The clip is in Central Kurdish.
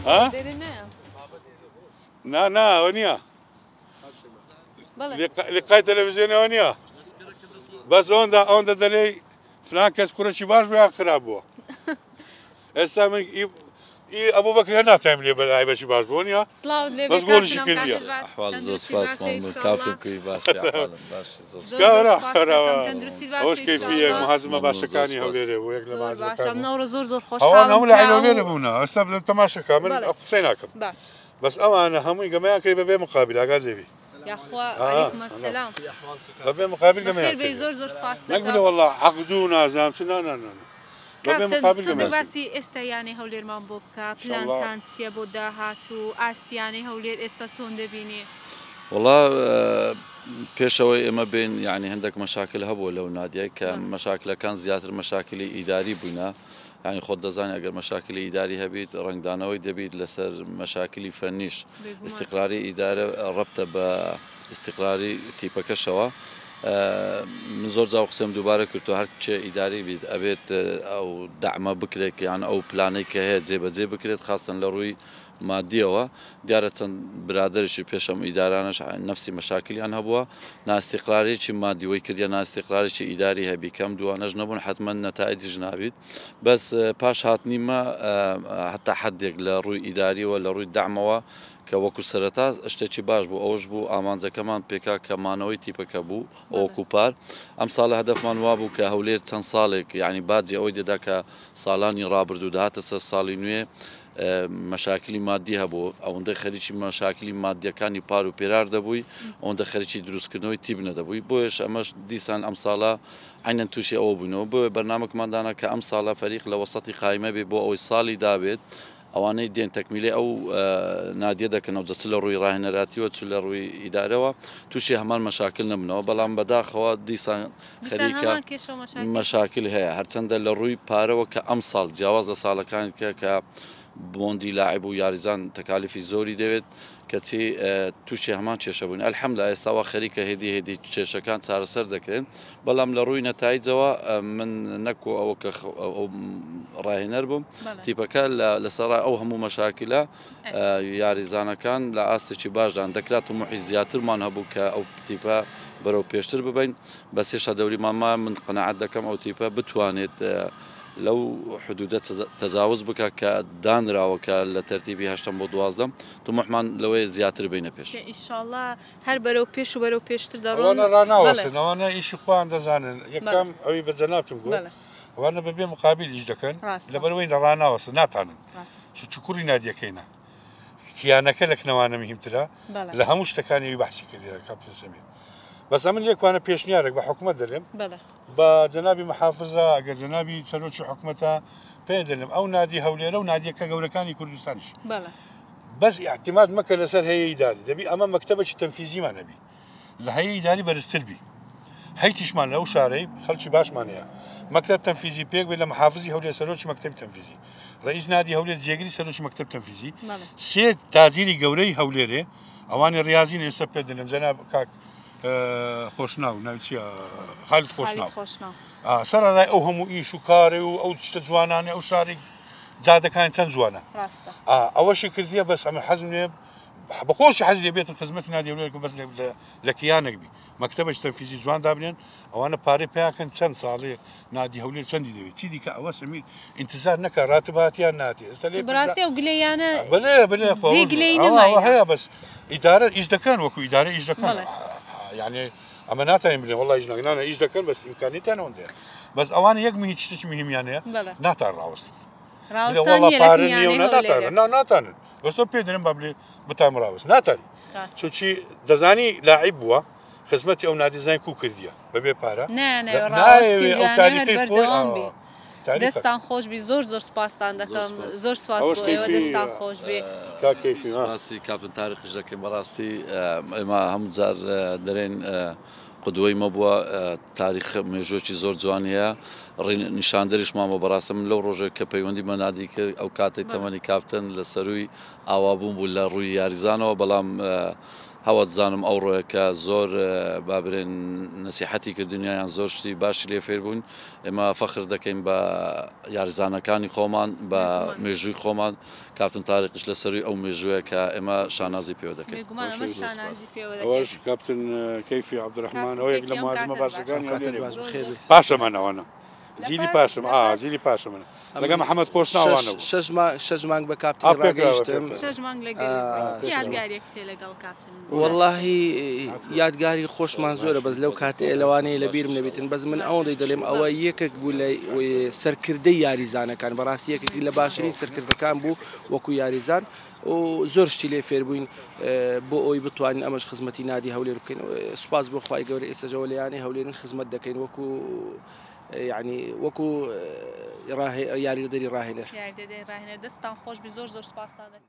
ها؟ نا نا ئەوە نییە. لقای تەلەڤیزیۆنەوە نییە. بەس ئەوەندە ئەوەندە دەلێی فلان کەس کوڕێکی باش بوو یان خراپ بووە. ئێستا من ئی ئەبوبەکر هەر ناتوانین بلێ بەلای بەشی باش بووە نییە؟ سڵاوت لێ بێ بەس کاک گۆڵیشی سنەم کردیە. کاتت باش ئەحوال زۆر تەندروستیت سپاس باشە مامۆ ئیشاڵڵا کافتم کوی باشی زۆر زۆر ئەحوالم باشی زۆر زۆر کاورا سپاست کاورا دەکەم تەندروستیت ئەوەش باشە کەیفیە ئیشاڵڵا. مهازمە مەمنون زۆر باشەکانی سپاس. هەولێرێ بوو یەک لە زۆر باشە مهازمەکان بوو. منەوەڕە زۆر زۆر ئەوان خۆشحاڵم هەموو لە کە عەین ئەو هەولێرێ بوونە ئێستا بدەم تەماشەکە من بەڵێ قسەی ناکەم باش. بەس ئەوانە هەمووی گەمەیان کرد بەبێ مقابل ئاگات لێبی. یاخوا علیکم السلام. بەبێ مقابل بەخێر گەمەیان بێی کرد زۆر زۆر سپاست نەک دەکەم. بلێ وەڵا عەقد و نازانم چ نا نا نا نا. بەبێ کاپتن مقابل تۆزێک گەمەیان کرد. باسی ئێستا یانەی هەولێرمان بۆ بکە ان شاء الله. پلانتان چیە بۆ داهاتوو ئاستی یانەی هەولێر ئێستا چۆن دەبینی؟ وەڵا پێش ئەوەی ئێمە بێین یانی هەندێک مەشاکل هەبووە لەو نادیە کە مەشاکلەکان زیاتر مەشاکلی ئیداری بووینە یانی خۆت دەزانی ئەگەر مەشاکلی ئیداری هەبیت ڕەنگدانەوەی دەبیت لەسەر مەشاکلی فەنیش ئیستیقراری ئیدارە ڕەبتە بە ئیستیقراری تیپەکەشەوە من زۆر جار قسەم دووبارە کردووە هەر کێ ئیداری بیت ئەبێت ئەو دەعمە بکرێت یان ئەو پلانەی کە هەیە جێبەجێ بکرێت خاستن لە ڕووی مادیەوە، دیارە چەند برادەرێکی پێش ئەم ئیدارانەش نەفسی مەشاکلیان هەبووە، نائیستیقرارێکی مادی وەی کردیە نائیستیقرارێکی ئیداری هەبی کە ئەم دووانەش نەبوون حەتمەن نەتائیجیش نابیت، بەس پاش هاتنی مە هەتا حەدێک لە ڕووی ئیداریەوە لە ڕووی دەعمەوە کە وەکو سەرەتا شتێکی باش بوو ئەوەش بوو ئامانجەکەمان پێکا کە مانەوەی تیپەکە بوو وەکو پار ئەمساڵە هەدەفمان وابوو کە هەولێر چەند ساڵێک یانی باجی ئەوەی دەدا کە ساڵانی ڕابردوو دەهاتە سەر ساڵی نوێ مەشاکلی مادی هەبوو ئەوەندەی خەریکی مەشاکلی مادیەکانی پار و پێرار دەبووی ئەوەندە خەریکی دروستکردنەوەی تیپ نەدەبووی بۆیەش ئەمەش دیسان ئەم ساڵە عەینەن تووشی ئەوە بووینەوە بۆیە بەرنامەکمان دانا کە ئەم ساڵە فەریق لە وەسەتی قایمە بێ بۆ ئەوەی ساڵی دابێت ئەوانەی دێن تەکمیلەی ئەو نادیە دەکەنەوە جا چ لە ڕووی ڕاهێنەراتیەوە چ لە ڕووی ئیدارەوە تووشی هەمان مەشاکل نەبنەوە بەڵام بەداخەوە دیسان خەریکە مەشاکل هەیە هەرچەندە لە ڕووی پارەوە کە ئەمساڵ جیاواز لە ساڵەکانی کە کە بۆندی لاعب و یاریزان تەکالیفی زۆری دەوێت کەچی تووشی هەمان کێشە بووین ئەلحەملا ئێستا وا خەریکە هێدی هێدی کێشەکان چارەسەر دەکرێن بەڵام لە ڕووی نەتایجەوە من نەکو ئەوە کە ڕاهێنەر بووم تیپەکە لەسەر ئەو هەموو مەشاکلە یاریزانەکان لە ئاستێکی باشدان، دەکرا تموحی زیاترمان هەبوو کە ئەو تیپە بەرەو پێشتر ببەین، بەس هێشتا دەوریمان مایە، من قەناعەت دەکەم ئەو تیپە بتوانێت لەو حدودە تەجاوز بکات کە دانراوە کە لە تەرتیبی هەشتەم بۆ دوازدەم، تموحمان لەوەیە زیاتر بێینە پێش. ئیشاڵا هەر بەرەو پێش و بەرەو پێشتر دەڕۆن. ئەوانە ڕاناوەستن، ئەوانە ئیشی خۆیان دەزانن، یەکەم ئەوی بە جەنابتم گوت، ئەوانە بە بێ مقابیل ئیش دەکەن لەبەرئەوەی ڕاناوەستن ناتانن چ کوڕی نادیەکەینە کیانەکە لە کنەوانە مهمترە لە هەموو شتەکانی ئەوی بەحسی کردیە کاپتن سەمیر بەس ئەمن لێکوانە پێشنیارێک بە حکومەت دەلێم بە جەنابی محافزە ئەگەر جەنابی سەرۆکی حکومەتە پێ دەلێم ئەو نادی هەولێرە و نادیەکە گەورەکانی کوردستانیش بەس ئیعتیماد مەکە لەسەر هەیە ئیداری دەبی ئەمە مەکتەبەکی تەنفیزیمان هەبی لە هەیە ئیداری بەرزتر بی هەیتیشمان لەو شارەی خەلکی باشمان هەیە مەکتەب تەنفیزی پێک بێ لە محافزی هەولێر سەرۆکی مەکتەبی تەنفیزی ڕئیس نادی هەولێر جێگری سەرۆکی مەکتەب تەنفیزی سێ تاجیری گەورەی هەولێرێ ئەوانی ڕاضین ئێستا پێ دەلێم جەناب کاک خۆشناو ناوی چییە خالد خۆشناو سەرەڕای ئەو هەموو ئیش و کارێ و ئەو شتە جوانانەی ئەو شارێک جادەکان چەند جوانە ئەوەشی کردیە بەس ئەمە حەزم لێ بەخۆشی حەز لێ بێتن خزمەتی نادی هەولێر بەس لە کیانێک بی مەکتەبەکی تەنفیزی جوان دابنێن ئەوانە پارەی پیاکەن چەند ساڵێ نادی هەولێر چەندی دەوێت چی دیکە ئەوە سەمیر ئینتزار نەکە راتباتیان ناتێ ئێستا لێ بەڕاستی ئەو گلەیانە بەلێ بەلێ خۆ جێ گلەی نەماینە هەیە بەس ئیدارە ئیش دەکەن وەکو ئیدارە ئیش دەکەن یعنی ئەمە ناتوانین بلێن وەڵا ئیش ناکەن ئیش دەکەن بەس ئیمکانیەتیان ئەوەندەیە بەس ئەوان یەک مهی شتێکی مهمیان هەیە ناتان ڕاوەستن ڕاوەستان نییە لە کنیانەی هەولێرێ نا ناتانن بەس تۆ پێ دەرم با بلێ بتان ڕاوەست ناتانی چونکی دەزانی لاعیب بووە خزمەتی ئەو نادی زای کو کردیە بەبێ پارە نایانەوێ ڕاوەستی یانە هەر بەردەوام بی دەستان خۆش بی زۆر زۆر سپاستان دەکەم زۆر سپاس بۆ ئێوە دەستان خۆش بی. سپاسی کاپتن تاریقیش دەکەین بەڕاستی ئێمە هەموو جار دەرێن قدوەی مە بووە تاریخ مێژووەکی زۆر جوانی هەیە ڕێ نیشاندەریشمان بووە بەڕاستی من لەو ڕۆژەی کە پەیوەندی بە نادی کرد ئەو کاتەی تەمەنی کاپتن لە سەرووی ئاوابوون بوو لە ڕووی یاریزانەوە بەڵام هەوەتزانم ئەوڕۆیە کە زۆر با برێن نەسیحەتی کردین یان زۆر شتی باشی لێ فێر بووین. ئێمە فەخر دەکەین بە یاریزانەکانی خۆمان، بە مێژووی خۆمان، کاپتن تاریقیش لە سەرووی ئەو مێژوویە کە ئێمە شانازی پێوە دەکەین. بێگومان ئەمەش شانازی پێوە دەکەین. ئەوەش کاپتن کەیفی عەبدولرەحمان کاپتن ئەوە یەک کەیفی لە ئەم موازمە کاتەت باش. باشەکانی ئەم کاتەت هەولێرێ باش بوو. بەخێر بێیت. پاشە من ئەوانە. لە جیلی پاش پاشم لە ئا پاش جیلی پاشە منە لەگە ئەمن محەمەد خۆشناو شەش ئەوانە بوو. شەش مانگ شەش مانگ بە ئا کاپتنی پێکەوە ڕاگەیشتم. پێکەوە. شەش مانگ ئا لەگەلی بووی. چ شەش مانگ. یادگاریەکت هەیە لەگەڵ کاپتن تاریق؟ وەڵاهی یادگاری خۆشمان زۆرە بەس لەو کاتەیە لەوانەیە لە بیرم نەبیتن بەس من ئەوەندەی دەلێم ئەوە یەکێک بوو لە سەرکردەی یاریزانەکان بەڕاستی یەکێک لە باشترین سەرکردەکان بوو وەکو یاریزان و زۆر شتی لێ فێربووین بۆ ئەوی بتوانین ئەمەش خزمەتی نادی هەولێر بکەین سوپاس بۆ خوای گەورە ئێستاش لە یانەی هەولێرین خزمەت دەکەین وەکو یعنی وەکو یاریدەدەری ڕاهێنەر. یاریدەدەری ڕاهێنەر دەستتان خۆش بی زۆر زۆر سوپاستان دەکەم.